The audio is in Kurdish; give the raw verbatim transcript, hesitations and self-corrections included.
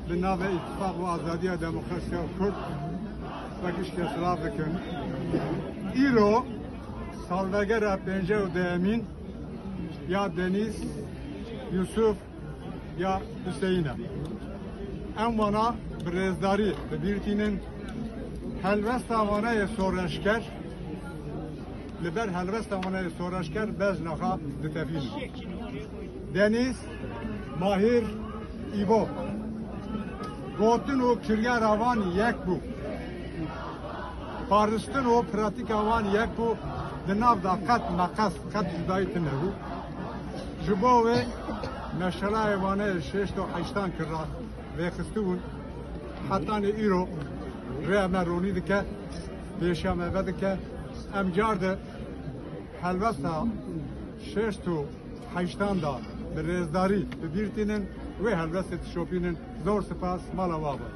Bi navê Îttifaq û Azadiya Demokrasî ya Kurd, we gişkê silav dikim. Îro salvegera pêncî û duyemîn ya Denîz, Yusuf, ya Huseyîn e. Em wana bi rêzdarî bi bîr tînin. Helwesta wana yê soreşker, li ber helwesta wana yê soreşker bejna xwe ditefînin. Denîz, Mahîr, Îbo. Gotin û kiryara wan yek bû. Pariştin û pratîka wan yek bû, di nav de qet meqes, qet cudayî tune bû. Ji bo wê meşelayê wane şêşt û heştan kira vêxistibûn. Hetanî îro rêya me ronî dike, pêşiya me vedike. Em car di helwesta şêşt û heştan de bi rêzdarî bi bîr tînin, wê helwestê dişopînin. Zor spas, mala we ava.